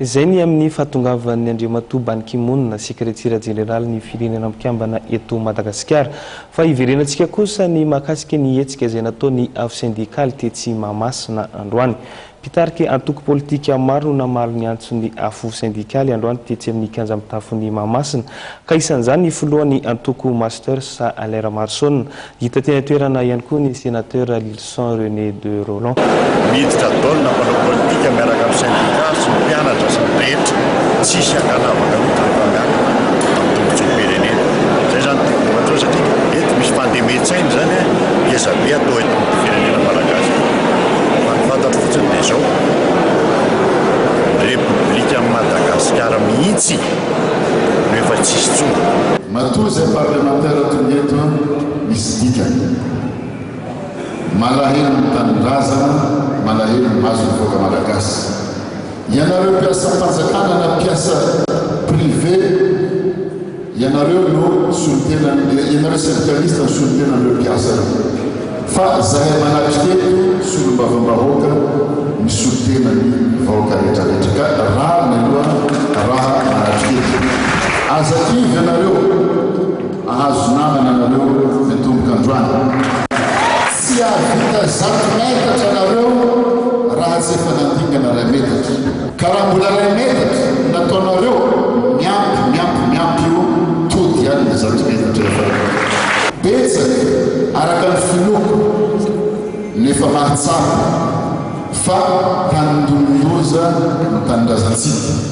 Izay ny amin'ny fahatongavan'ny Andriamatoa Ban Ki-moon, Sekretera Jeneralin'ny Firenena Mikambana eto Madagasikara. Fa hiverenantsika kosa ny mahakasika ny hetsika izay nataon'ny Afo Sendikaly tetsy Mahamasina androany. Mpitarika antoko politika maro no namaly ny antson'ny Afo Sendikaly androany tetsy amin'ny kianja mitafon'i Mahamasina, ka isan'izany ny filohan'ny antoko Masters Alain Ramarosaona. Hita teny an-toerana ihany koa ny Sénateur Lylison René de Rolland. Miditra dol na mpanao politika miaraka amin'ny syndicat sy ny mpianatra sy ny rehetra. Tsisy ankanavaka mihitsy rehefa miankina amin'ny tombotsoam-pirenena. Zay zany tiako tonga teo satria eto misy fandemen-tsaina izany ngeza be atao eto amin'ity firenena malagasy ity. Fa ny fantatro fotsiny dia izao, ny Repoblikan'i Madagasikara mihitsy no efa tsisy intsony. Matoa izay parlemantera tonga eto misy dikany. Malahelo ny tanindrazana, malahelo ny maso ny vahoaka malagasy. Ianareo mpiasam-panjakana na mpiasa privé, ianareo no solontenan'ny, ianareo syndicaliste no solontenan'ireo mpiasa ireo. Fa zahay manatrika eto solombavambahoaka misolo tena ny vahoaka rehetra rehetra ka rariny aloha raha manatrika eto. Aza kivy ianareo, ahazo namana nareo mitomboka androany. Tsy hahavita 100 metatra nareo raha tsy efa nandingana iray metatra. Ka raha mbola iray metatra no nataonareo, miampy, miampy, miampy io, tody ihany ny 100 metatra efa. Betsaka, araka ny finoako, no efa mahatsapa fa tandindomin-doza ny tanindrazantsika.